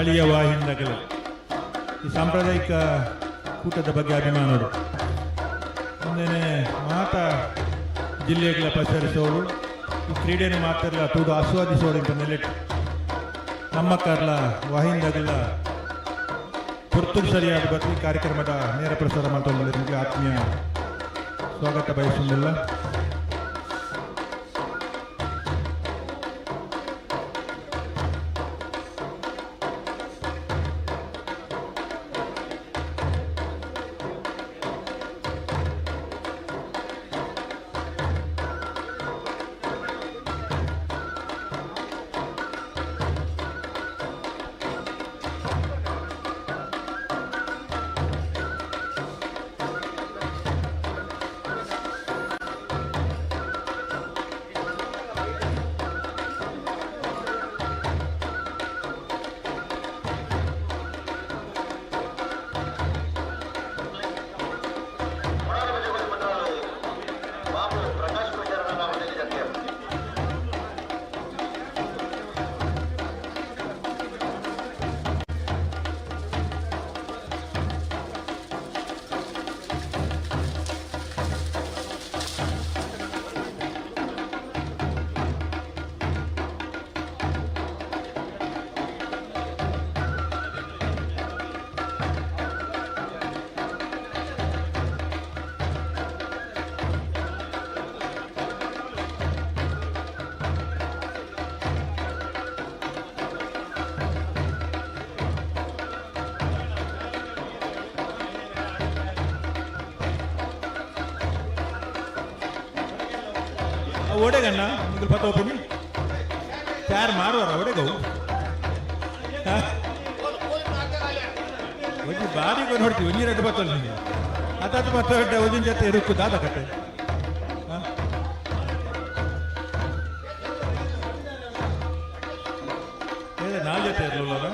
ಸ್ಥಳೀಯ ವಾಹಿನಿದಗಲ ಈ ಸಾಂಪ್ರದಾಯಿಕ ಕೂಟದ ಬಗ್ಗೆ ಅಭಿಮಾನರು ಒಂದೇನೆ ಮಾತ ಜಿಲ್ಲೆಗಳ ಪಸರಿಸೋಳು, ಈ ಕ್ರೀಡೆಯನ್ನು ಮಾತ್ರ ತೂಡು ಆಸ್ವಾದಿಸೋಳು ಅಂತ ನೆಲೆಟ್ ನಮ್ಮ ಕಾರ್ಲ ವಾಹಿನಿದಾಗಲ ಪೊರ್ತುಗು ಸರಿಯಾದ ಬತ್ತಿ ಕಾರ್ಯಕ್ರಮದ ನೇರ ಪ್ರಸಾರ ಮಾಡ್ತಾ ನಿಮಗೆ ಆತ್ಮೀಯ ಸ್ವಾಗತ ಬಯಸುವುದಿಲ್ಲ. ಬಾಬು ಪ್ರಕಾಶ್ ಪೂಜಾರನ ಜೊತೆ. ಓಡೆಗಣ್ಣ ನಿಂಗೆ ಪತ್ತ ಒಪ್ಪುನಿ ಚಾರ್ ಮಾರುವಾರ ಓಡೆಗವು ಒಂಜಿ ಬಾರಿ ನೋಡ್ತೀವಿ, ಒಂಜಿ ರಡ್ಡು ಬತ್ತಲ್ಲ ನಿಮಗೆ ಅದಾದ ಬತ್ತ ಒಂಜಿನ ಜೊತೆ ರುಕ್ಕು ದಾದ ಕಟ್ಟೆ. ನಾಲ್ ಜೊತೆ ಇರಲಿಲ್ಲ.